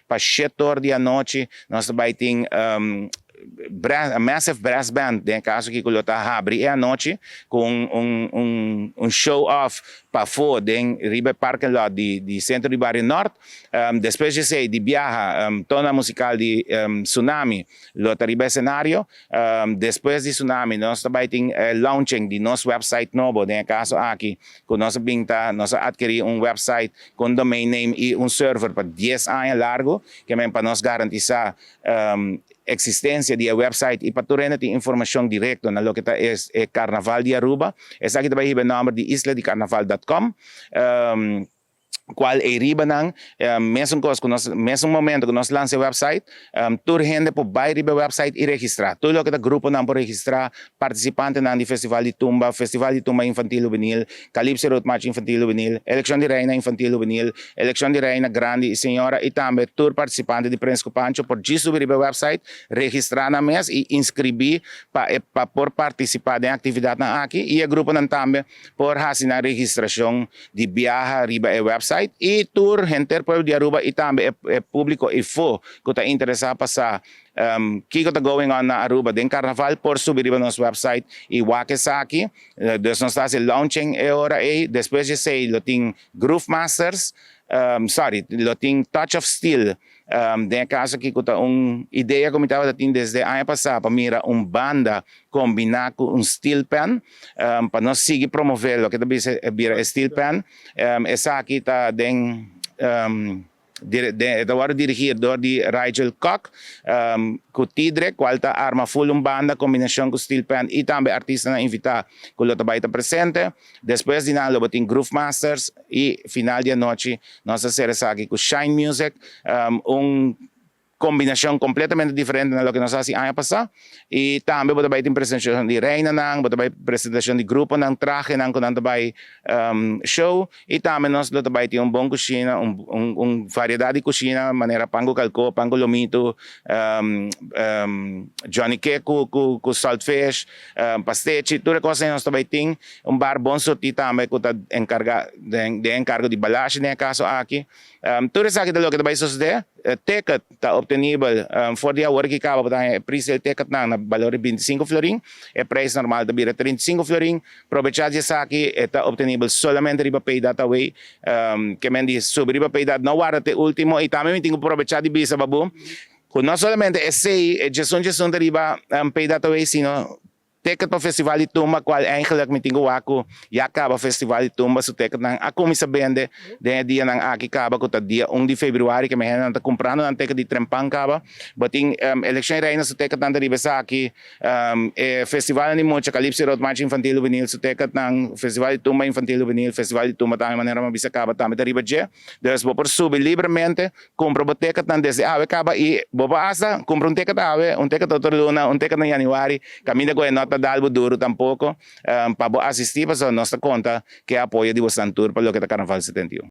Pa 7 or di anochi, nos ta bay tin a massive brass band, den caso cu lo ta habri e anochi cu un show off pafo den riba parking lot di Centro di Bario Norte. Despues di esey di biaha, tona musical di Tsunami lo ta riba scenario. Despues di Tsunami, nos tambe tin launching di nos website nobo, den caso aki cu nos a bin ta nos a adkiri un website cu domain name y un server pa 10 aña largo, kiermen pa nos garantisa existencia di website y pa tur tin informacion directo na loke ta e Carnaval di Aruba. Esaki tambe e nomber di isladicarnaval.com. Cual e riba nan mesun cos cu nos mesun momento cu nos lansa e website, tur hende por bay riba website y registra. Tur loke ta grupo nan por registra, participante nan di Festival di Tumba, Festival di Tumba Infantil Juvenil, Calypso Road March Infantil Juvenil, Eleccion di Reina Infantil Juvenil, Eleccion di Reina Grandi y Señora y tambe tur participante di Prins cu Pancho por subi riba website, registra na mes y inscribi pa por participa den actividad nan aki, y e grupo nan tambe por haci nan registracion di biaha riba e website. Y tur henter pueblo di Aruba y tambe e publico afo cu ta interesa pa sa kico ta going on na Aruba den Carnaval por subi riba nos website y wak esaki. Dus nos ta launching e ora ey. Despues di esey lo tin Groove Masters, sorry, lo tin Touch of Steel. Den caso aki cu un idea cu mi tabata tin desde aña pasa pa mira un banda combina cu un steel pan, pa nos sigui promove loke ta bira steel pan. Esaki ta den ta dirigi door di Rigel Koch, cu Tidre, cual ta arma full un banda combinacion cu steel pan y tambe artista nan invita cu lo tambe ta presente. Despues di nan lo tin Groove Masters y final di anochi nos ta cera esaki cu Shine Music, un combinacion completamente diferente na loke nos a haci aña pasa. Y tambe bo ta tin presentacion di reina nan, bo tin presentacion di grupo nan, trahe nan cu nan tambe show, y tambe nos lo tambe tin un bon cushina, un variedad di cushina, manera pan cu calco, pan cu lomito, Johnny Cake cu saltfish, pastechi, tur cos nos tambe tin un bar bon surti tambe cu ta encarga di encargo di Balashi den caso aki. Tur esaki ta loke ta bay sucede. Ticket ta obtenibel for di awor cu caba, pa pre-sale ticket na balor di 25 florin. E prijs normal ta bira 35 florin. Aprovecha di esaki, ta obtenibel solamente riba Paydata Way. Kiermen di subi riba Paydata, no warda te ultimo. Y tambe mi tin cu aprovecha di bisa babo cu no solamente esey, 11 11 riba Paydata Way, sino ticket pa Festival di Tumba, cual eigenlijk mi tin cu wak ya caba Festival di Tumba su ticket nan a cuminsa bende den dia nan aki caba, cu ta dia 1 di februari, cu mi nan ta cumprando nan ticket di trempan caba. Bo tin Eleccion Reina su ticket nan riba esaki, Festival di Mucha, Calypso Road March Infantil Juvenil su ticket nan, Festival di Tumba Infantil Juvenil, Festival di Tumba tambe, manera mi a bisa caba, tambe ta riba dje. Dus bo por subi libremente, cumpra bo ticket nan desde awe caba y bo por hasta cumpra un ticket awe, un ticket otro luna, un ticket na januari, caminda cu no ta dal bo duro tampoco, pa bo asisti, paso nos ta conta cu apoyo di boso tur pa loke ta Carnaval 71.